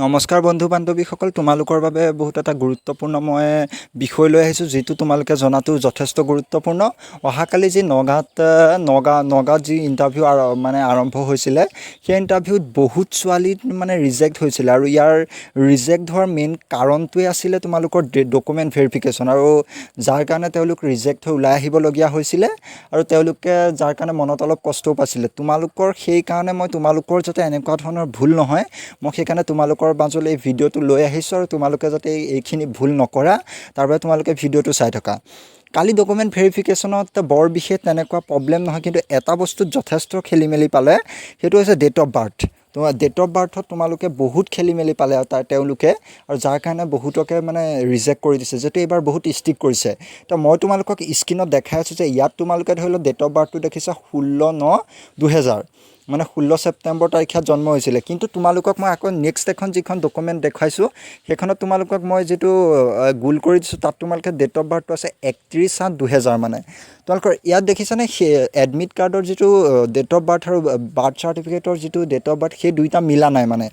নমস্কাৰ বন্ধু বান্ধৱীসকল, তোমালোকৰ বাবে বহুত এটা গুৰুত্বপূৰ্ণ মই বিষয় লৈ আহিছোঁ, যিটো তোমালোকে জনাটো যথেষ্ট গুৰুত্বপূৰ্ণ। অহাকালি যি নগাঁৱত যি ইণ্টাৰভিউ মানে আৰম্ভ হৈছিলে, সেই ইণ্টাৰভিউত বহুত ছোৱালী মানে ৰিজেক্ট হৈছিলে আৰু ইয়াৰ ৰিজেক্ট হোৱাৰ মেইন কাৰণটোৱে আছিলে তোমালোকৰ ডকুমেণ্ট ভেৰিফিকেশ্যন আৰু যাৰ কাৰণে তেওঁলোক ৰিজেক্ট হৈ ওলাই আহিবলগীয়া হৈছিলে আৰু তেওঁলোকে যাৰ কাৰণে মনত অলপ কষ্টও পাইছিলে। তোমালোকৰ সেইকাৰণে মই তোমালোকৰ যাতে এনেকুৱা ধৰণৰ ভুল নহয়, মই সেইকাৰণে তোমালোকৰ মাজলৈ এই ভিডিঅ'টো লৈ আহিছোঁ আৰু তোমালোকে যাতে এইখিনি ভুল নকৰা, তাৰ বাবে তোমালোকে ভিডিঅ'টো চাই থকা। কালি ডকুমেণ্ট ভেৰিফিকেশ্যনত বৰ বিশেষ তেনেকুৱা প্ৰব্লেম নহয়, কিন্তু এটা বস্তুত যথেষ্ট খেলি মেলি পালে, সেইটো হৈছে ডেট অফ বাৰ্থ। তোমাৰ ডেট অফ বাৰ্থত তোমালোকে বহুত খেলি মেলি পালে আৰু তাৰ তেওঁলোকে আৰু যাৰ কাৰণে বহুতকে মানে ৰিজেক্ট কৰি দিছে, যিহেতু এইবাৰ বহুত ষ্ট্ৰিক্ট কৰিছে। তো মই তোমালোকক স্ক্ৰীণত দেখাই আছোঁ যে ইয়াত তোমালোকে ধৰি লওক ডেট অফ বাৰ্থটো দেখিছা 16/9/2000, মানে 16 ছেপ্টেম্বৰ তাৰিখত জন্ম হৈছিলে। কিন্তু তোমালোকক মই আকৌ নেক্সট এখন যিখন ডকুমেণ্ট দেখুৱাইছোঁ, সেইখনত তোমালোকক মই যিটো গোল কৰি দিছোঁ, তাত তোমালোকে ডেট অফ বাৰ্থটো আছে 31/8/2000। মানে তোমালোকৰ ইয়াত দেখিছানে, সেই এডমিট কাৰ্ডৰ যিটো ডেট অফ বাৰ্থ আৰু বাৰ্থ চাৰ্টিফিকেটৰ যিটো ডেট অফ বাৰ্থ, সেই দুইটা মিলা নাই। মানে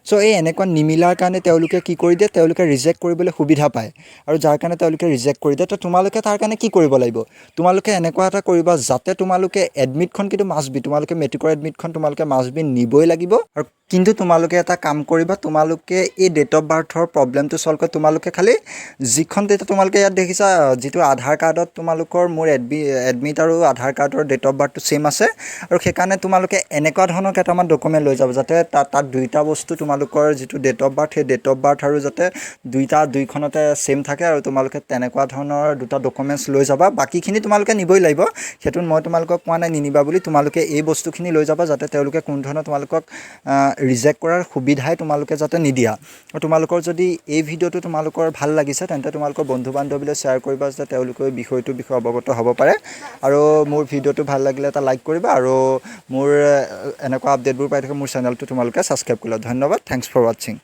চ' এই এনেকুৱা নিমিলাৰ কাৰণে তেওঁলোকে কি কৰি দিয়ে? তেওঁলোকে ৰিজেক্ট কৰিবলৈ সুবিধা পায় আৰু যাৰ কাৰণে তেওঁলোকে ৰিজেক্ট কৰি দিয়ে। তো তোমালোকে তাৰ কাৰণে কি কৰিব লাগিব? তোমালোকে এনেকুৱা এটা কৰিবা যাতে তোমালোকে এডমিটখন কিন্তু মাষ্ট বি, তোমালোকে মেট্ৰিকৰ এডমিটখন তোমালোকে মাষ্ট বি নিবই লাগিব। আৰু কিন্তু তোমালোকে এটা কাম কৰিবা, তোমালোকে এই ডেট অফ বাৰ্থৰ প্ৰব্লেমটো ছল্ভ কৰি তোমালোকে খালি যিখন ডেট তোমালোকে ইয়াত দেখিছা, যিটো আধাৰ কাৰ্ডত তোমালোকৰ মোৰ এডমিট আৰু আধাৰ কাৰ্ডৰ ডেট অফ বাৰ্থটো ছেইম আছে আৰু সেইকাৰণে তোমালোকে এনেকুৱা ধৰণৰ কেইটামান ডকুমেণ্ট লৈ যাব যাতে তাত দুইটা বস্তু, তোমালোকৰ যিটো ডেট অফ বাৰ্থ, সেই ডেট অফ বাৰ্থ আৰু যাতে দুইটা দুইখনতে ছেইম থাকে আৰু তোমালোকে তেনেকুৱা ধৰণৰ দুটা ডকুমেণ্টছ লৈ যাবা। বাকীখিনি তোমালোকে নিবই লাগিব, সেইটো মই তোমালোকক কোৱা নাই নিনিবা বুলি। তোমালোকে এই বস্তুখিনি লৈ যাবা যাতে তেওঁলোকে কোনো ধৰণৰ তোমালোকক ৰিজেক্ট কৰাৰ সুবিধাই তোমালোকে যাতে নিদিয়া। আৰু তোমালোকৰ যদি এই ভিডিঅ'টো তোমালোকৰ ভাল লাগিছে, তেন্তে তোমালোকৰ বন্ধু বান্ধৱীলৈ শ্বেয়াৰ কৰিবা যাতে তেওঁলোকেও এই বিষয়টোৰ বিষয়ে অৱগত হ'ব পাৰে। আৰু মোৰ ভিডিঅ'টো ভাল লাগিলে এটা লাইক কৰিবা আৰু মোৰ এনেকুৱা আপডেটবোৰ পাই থকা মোৰ চেনেলটো তোমালোকে ছাবস্ক্ৰাইব কৰিবা। ধন্যবাদ, thanks for watching.